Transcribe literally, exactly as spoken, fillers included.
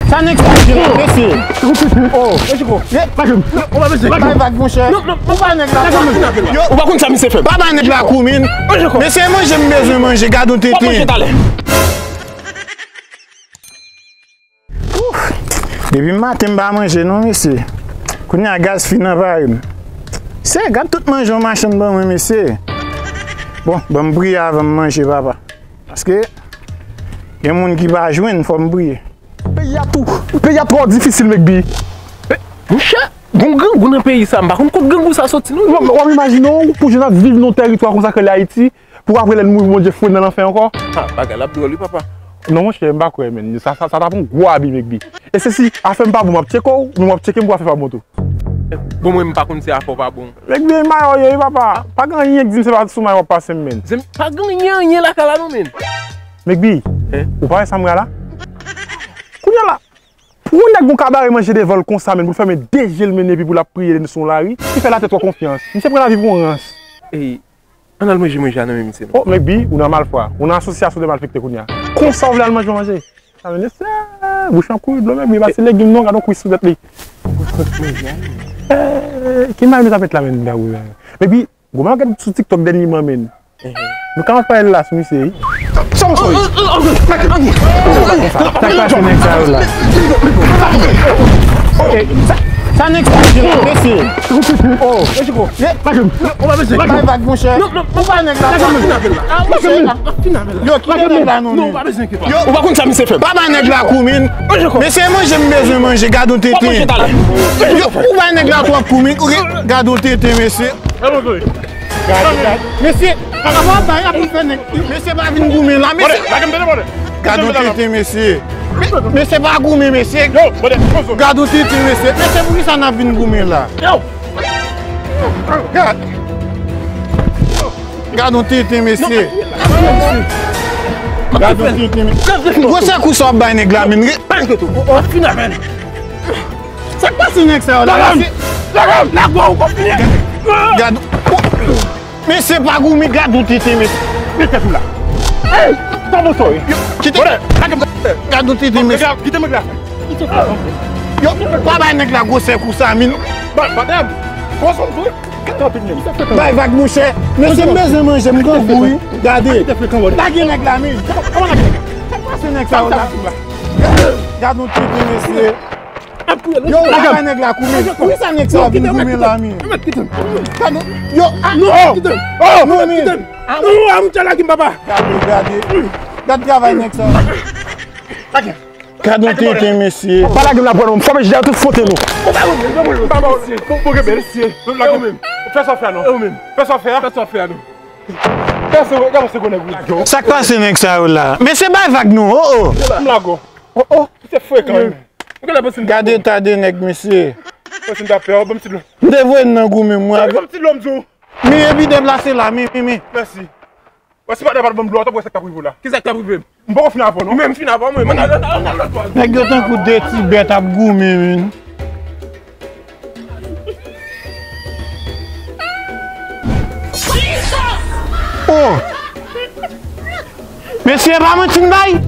Sa nèg sa di la, mesye. Oh. Mesye, bay vag, monchè. Ou pa nèg la. Yo, ou pa konn sa misye fè. Pa bay nèg la kou, min. Mesye, manje, m bezwen manje. Gad yon tenten. Ouf! Depi maten m pa manje non, mesye. Kounye a gaz fin anvayi m. Se, gad tout manje yon machann ban mwen, mesye. Bon, ban m priye avan m manje, papa. Paske gen moun ki pa jwenn, fò m priye. Peyi a tou, peyi a twò difisil, Mekbi. Monchè, gon grangou nan peyi sa, m pa konn kot grangou sa soti non. W ap imajine w pou jwenn ap viv nan yon tèritwa konsa k rele Ayiti, pou apre lè l mouri, Bondye foure l nan lanfè ankò. Ah, bagay la ap dwòl wi, papa. Non, monchè, m pa kwè, menn. Sa, sa, sa t ap yon gwo abi, Mekbi. E se si afè m pa bon, m ap tcheke w, men w ap tcheke m pou afè pa bon tou. Bon, mwen, m pa konn si afè w pa bon. Mekbi, mayo ye, wi, papa. Pa gen anyen k di m se pa sou mayo w ap pase m, menn. Zenmi, pa gen anyen, anyen lakay la, non, menn. Mekbi, ou pa wè sa m wè a la? Kounye a la, pou yon nèg gon kabare manje devan l konsa, menn, pou l fèmen de je l, menn, epi pou l ap priye sou yon lari, ki fè latè twò konfyans. Misye pran lavi pou yon rans. Ey, ann al manje manje a nan men misye non. Oh, Mekbi, ou nan malfwa. Ou nan asosyasyon de malfektè kounye a. Konsa w vle al manje manje? Sa vle di, bouch an kouri dlo, Mekbi, pa se legim non, gad yon kwis sou tèt li. Ki mal met ap met la, menn, dawou la. Mekbi, gwo mal gad sou TikTok dènyèman, menn. Nou ka pale la sou misye, wi. Sa w sou li? Sa k pase nèg sa yo la? Sa nèg sa di la, mesye. Oh. Bay vag, monchè. Ou pa nèg la. Yo, kite nèg la non, men. Yo, ou pa konn sa misye fè. Pa bay nèg la kou, min. Mesye, manje m bezwen manje, gad yon tenten. Yo, ou bay nèg la twòp kou, min. Gad yon tenten, mesye. Mesye, pa bay ap fè nèg. Mesye, pa vin goumen la, mesye. Gad yon tenten, mesye. Mesye, pa goumen, mesye. Gad yon tenten, mesye. Mesye, poukisa n ap vin goumen la? Gad. Gad yon tenten, mesye. Gad yon tenten, mesye. Gwosè kou sa w ap bay nèg la, min. Sa k pase nèg sa yo la? Lagò ou konpli. Gad. Mesye, pa goumen, gad yon tenten, mesye. Mete tou la. Ey, kòman sa ye? Kite. Gad yon tenten, mesye. Kite mwen la. Yo, pa bay nèg la gwosè kou sa, min. Bay vag, monchè. Mesye, m bezwen manje, m grangou, wi. Gade. Lage nèg la, min. Sa k pase nèg sa yo la? Gad yon tenten, mesye. Yo, ou pa bay nèg la kou, men. Poukisa nèg sa yo vin goumen la, men? Yo, ah, non, men. Non, a mouche lage m, papa. Gade, gade. Gad travay nèg sa yo. Gad yon tenten, mesye. Pa lage m la, pran non. Fòme jida tout fote nou. Fè sa w fè a non. Fè sa w fè a. Fè sa w fè a non. Fè sa w fè a non. Fè sa w fè a non. Sa k pase nèg sa yo la? Mesye, bay vag non. Oh, oh. M lage w. Oh, oh. Se frekan wi. Gade eta de nèg, mesye. Panse m ta pè w, ban m ti dlo. M te voye n nan goumen mwen avè. Ban m ti dlo m di w. Men epi deplase la, men, men, men. Mèsi. Wè si patnè pa t ban m dlo a, w t ap wè sa k t ap rive w la. Kisa k t ap rive m? M poko fin avè w non. Men m fin avè w mwen. Ann al, ann al lòt bò. Nèg yo tankou de ti bèt ap goumen, men. Oh! Mesye, pa manti m bay.